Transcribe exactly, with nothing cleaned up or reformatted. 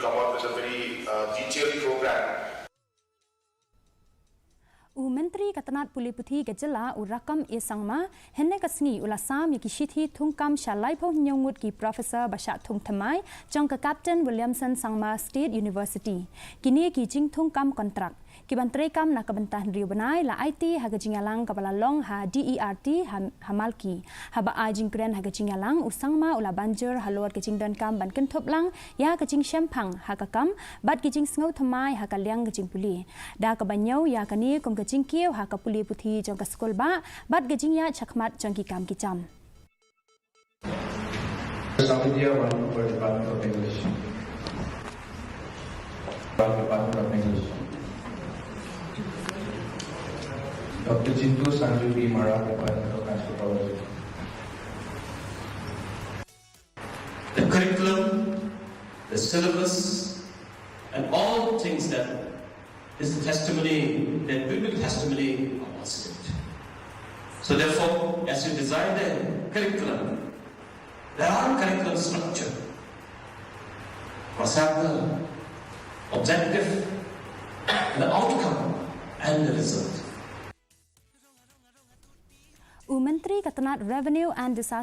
come out with a very uh, detailed program. U Myntri ka tnat pule puthi ka jylla u Rakkam A Sangma hynne ka sngi u la sam ïa ki shithi thungkam sha laiphew hynñiew ngut ki professor ba shah thung thymmai jong ka Captain Williamson Sangma State University. Kine ki jingthungkam kontrak ki ban treikam na ka bynta hynriew bnai la aiti ha ka jingïalang kaba la long ha D E R T ha, ha Malki. Haba ai jingkren ha ka jingïalang u Sangma u la ban jur halor ka jingdonkam ban kynthup lang ïa ka jingshemphang ha ka kam bad ka jingsngew thymmai ha ka liang ka jingpule. Da kaba ñiew ïa kane kum ka jingkiew ha ka pule puthi jong ka skul bah bad ka jingïaid shakhmat jong ki kam ki jam. Sabitia one for Department of English. Department of English. Doctor Chintu Sanju B Mara, Department of Anthropology. The curriculum, the syllabus, and all things that is the testimony, that will be the testimony of our state. So therefore, as you design the curriculum, there are curriculum structure. Must have the objective, the outcome, and the result. U Myntri ka tnat Revenue and Disaster